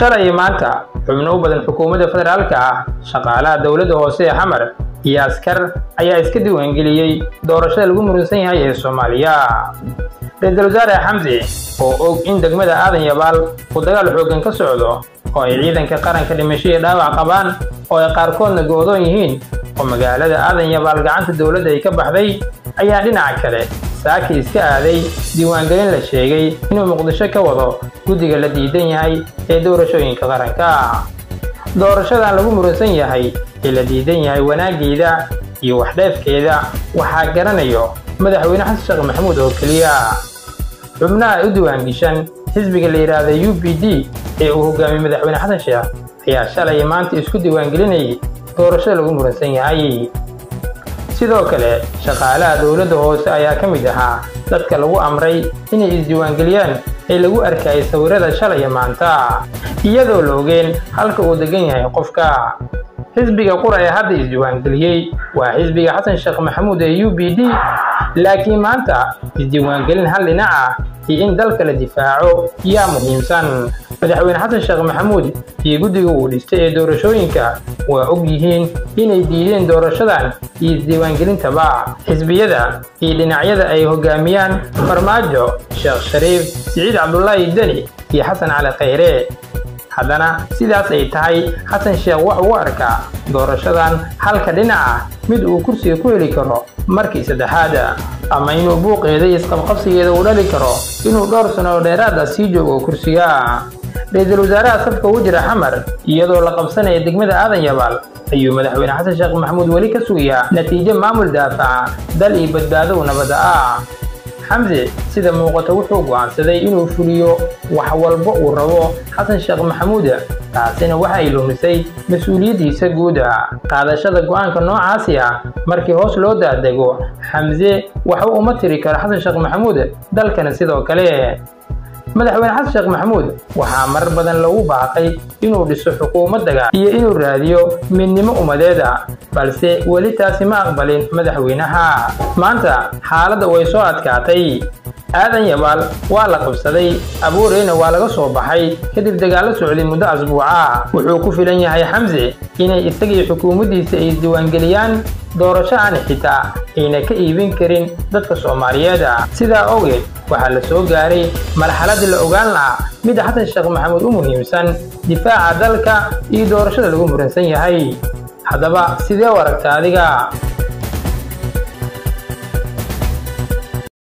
Shalay maanta xubno u badan xukuumadda federaalka ah, shaqaalaha dowladda hoose ee Xamar iyo askar ayaa iska diiwaangeliyey doorashada lagu muransan yahay ee Soomaaliya. Ra'iisul Wasaare Xamse oo og in degmada Aadan Yabaal uu dagaal xooggan ka socdo oo ay ciidanka qaranka dhimasho iyo dhaawac qabaan oo ay qaarkoodna go'doon yihiin oo magaalada Aadan Yabaal gacanta dowladda ay ka baxday, ayaa dhinaca kale saaki iska aaday diiwaangelin la sheegay inuu Muqdisho ka wado guddiga la diidan yahay ee doorashooyinka qaranka. Doorashadan lagu muransan yahay ee la diidan yahay wanaaggeeda iyo waxdheefkeeda waxaa garanayo madaxweyne Xasan Sheekh Maxamuud oo keliya. Xubnaha u diiwaangeshan xisbiga la yidhaahda UPD ee uu hogaamiyey madaxweyne Xasan Sheekh ayaa shalay maanta isku diiwaangelinayay doorashada lagu muransan yahay. Sidoo kale shaqaalaha dowladda hoose ayaa ka mid ahaa dadka lagu amray inay isdiiwaangeliyaan ee lagu arkayay sawirada shalay maanta, iyadoo la ogeen halka uu degan yahay qofka. Xisbiga qura ee hadda isdiiwaangeliyey waa xisbiga Xasan Sheekh Maxamuud ee UPD, laakiin maanta isdiiwaangelin hal dhinac ah iyo in dalka la difaaco yaa muhiimsan. Madaxweyne Xasan Sheekh Maxamuud iyo guddiga uu dhistay ee doorashooyinka waa og yihiin inay diideen doorashadan iyo isdiiwaangelintaba. Xisbiyada iyo dhinacyada ay hogaamiyaan Farmaajo, Sheekh Shariif, Siciid Cabdullaahi Deni iyo Xasan Cali Khayre. Haddana sidaas ay tahay, Xasan Sheekh wax uu arkaa doorashadan halka dhinac ah mid uu kursiga ku heli karo markii saddexaad, ama inuu buuqeeda iyo isqabqabsigeeda uu dhali karo inuu dhowr sano oo dheeraad ah sii joogo kursiga. Ra'iisul wasaaraha safka ugu jira Xamar iyadoo la qabsanaya degmada Aadan Yabaal ayuu madaxweyne Xasan Sheekh Maxamuud weli ka sugayaa natiijo maamul daafaca dal iyo badbaado nabadda ah. Xamse sida muuqata wuxuu go'aansaday inuu fuliyo wax walba uu rabo Xasan Sheekh Maxamuud, taasina waxa ay lumisay mas'uuliyaddiisa guud. Qaadashada go'aanka noocaasi ah markii hoos loo daadego, Xamse waxba uma tiri karo Xasan Sheekh Maxamuud, dalkana sidoo kale. Madaxweyne Xasan Sheekh Maxamuud waxaa marar badan lagu baaqay inuu dhiso xukuumad dagaal iyo inuu raadiyo midnimo ummadeeda, balse weli taasi ma aqbalin madaxweynaha. Maanta xaaladda way soo adkaatay. Aadan Yabaal waa la qabsaday, Abuureyna waa laga soo baxay kadib dagaallo socday muddo asbuuca. Wuxuu ku filan yahay Xamse inay isaga iyo xukuumaddiisa ay isdiiwaangeliyaan doorasho aan xitaa ayna ka iibin karin dadka Soomaaliyeed. Sidaa awgeed waxaa la soo gaaray marxaladii la ogaan lahaa midda Xasan Sheekh Maxamuud u muhiimsan, difaaca dalka iyo doorashada lagu muransan yahay. Haddaba sidee u aragtaa adiga?